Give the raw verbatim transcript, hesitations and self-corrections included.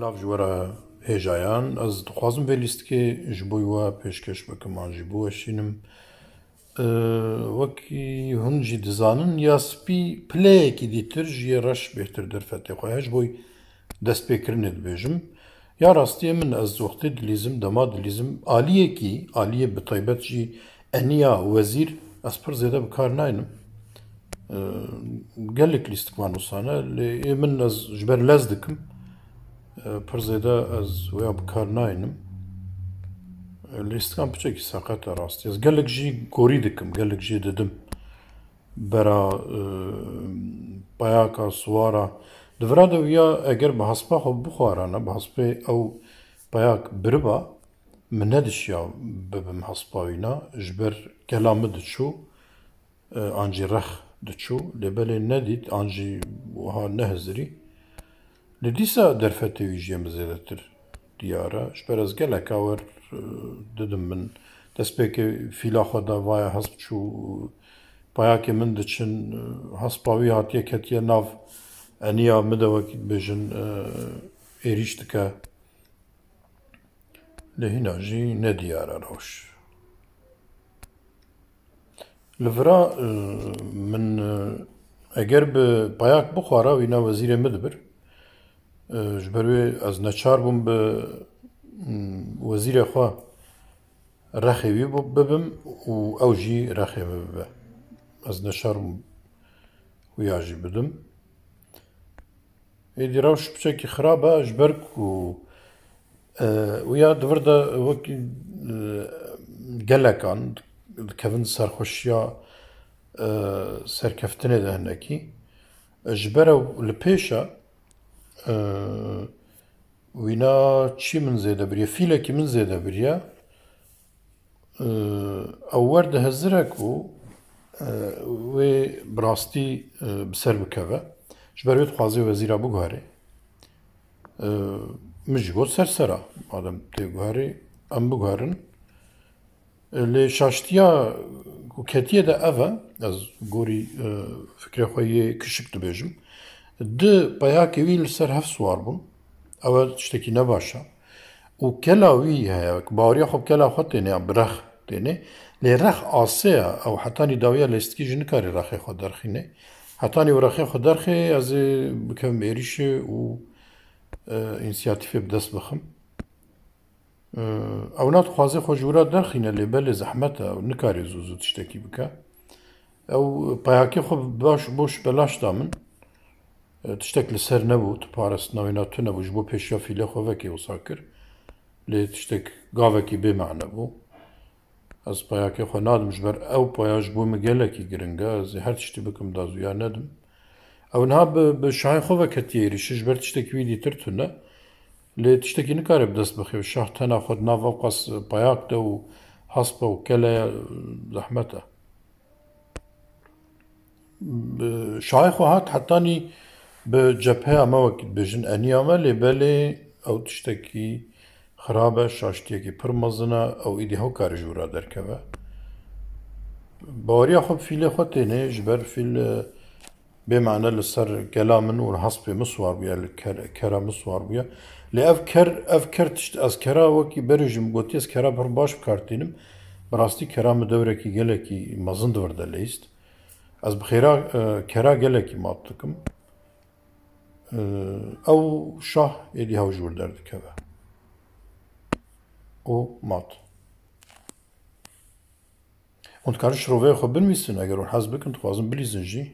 Ev ji we re hêjayan, ez dixwazim vê lîstikê ji bo we pêşkêş bikim an jî biweşînim. Ee, wekî hûn jî dizanin, ya spî pileyekî dîtir ji yê reş bêhtir derfetê xwe heye. Ji bo destpêkirinê dibêjim. Ya rastiyê min, ez wextê dilîzim, dema dilîzim, aliyekî, aliyê bi taybet jî eniya wezîr, ez pir zêde bi kar naynim. Ee, gelek lîstik van wisa ne, lê ê min ez ji ber lez dikim. Ee, pir zêde ez wêya bi kar naynim. Ee, lîstikan piçekî seqet e rastî. Ez gelek jî gorî dikim, gelek jî didim. Bera, e, payaka, siwara. Di vira de wîya eger bi hespa xwe bixwarana, bi hespê ew payak biriba, min nedişiya bibim hespa wîna, ji ber kela min diçû, e, an jî rex diçû, lê belê nedît, an jî wiha nehizirî. Lê dîsa derfetê wî jê min zêdetir diyar e. Ji ber ez geleka wer, e, didim min. Destpêkê fîla xwe da, vaya hesp çû, payakê min diçin, e, hespa wî hatiye ketiye nav eniya min de, wekî dibêjin, e, êrîş dike. Lê hîna jî nediyar e rewş. Li vira, e, min, e, eger bi payak bixwara, wîna wezîrê min dibir. E, ji ber wê ez neçar bûm bi, m, wezîrê xwe rexê wî bi-, bibim û ew jî rexê min bibe. Ez neçar bûm wîya jî bidim. Êdî rewş piçekî xirab e, ji ber ku, e, wîya di vir de wekî, e, gelekan dikevin serxweşiya, e, serkeftinê de hinekî. E, ji ber ew li pêş e, e, wîna çî min zêde biriye, fîlekî min zêde biriye. Ew wer dihizire ku, e, wê bi rastî, e, bi ser bikeve. Ji ber wê dixwaze wezîra biguherê. E, min jî got ser sera, madem tê guherê, em biguherin. E, lê şaştiya ku ketiye de ev e, ez gorî, e, fikrê xwe yê kişik dibêjim. Di peyakê wî li ser hev siwar bûn. Ew e tiştekî ne baş e. Û kela wî heye, ku baweriya xwe bi kela xwe têne, yan bi rex têne. Lê rex asê ye, ew hetanî dawiya lêstikî jî nikarê rexê xwe derxîne. Hetanî ew rexê xwe derxê, ez ê bikevim êrîşê û, e, însiyatîfê bi dest bixim. E, ew nadixwaze xwe ji wira derxîne, lê belê zehmet e, ew nikarê zû zû tiştekî bike. Ew peyakê xwe baş, boş belaş da min. E, tiştek li ser nebû, tu parastina wîna tune bû, ji bo pêşiya fîlê xwe vekê wisa kir. Lê tiştek gavekî bê mane bû. Ez peyakê xwe nadim, ji ber ew paya ji bo min gelekî giring e. Ez ê her tiştî bikim, da zûya nedim. Ew niha bi, bi şahê xwe ve ketiye êrîşê, ji ber tiştekî wî dîtir tune. Lê tiştekî nikare bi dest bixe. Şah tena xwe di nav ewqas payak de û hesp e û kele ye, zehmet e. Bi şahê xwe hat hetanî bi cepheya me, wekî dibêjin, eniya me, lê belê ew tiştekî xirab e, şaştiyekî pir mezin e, ew êdî hew kare ji wira derkeve. Baweriya xwe bi fîlê xwe têne, ji ber fîl, e, bê mane li ser kela min û li hespê min siwar bûye, li ker-, kera min siwar bûye. Lê ev ker, ev ker tişt, ez kera wekî berê jî min gotiye, ez kera pir baş bi kar tînim. Bi rastî kera min dewrekî gelekî mezin di vir de leyîst. Ez bi xêra, e, kera gelekî mat dikim. E, ew şah êdî hew ji wir derdikeve. Û mat. Hûn dikarin şiroveyê xwe binivîsin, eger hûn hez bikin, dixwazin bilîzin jî.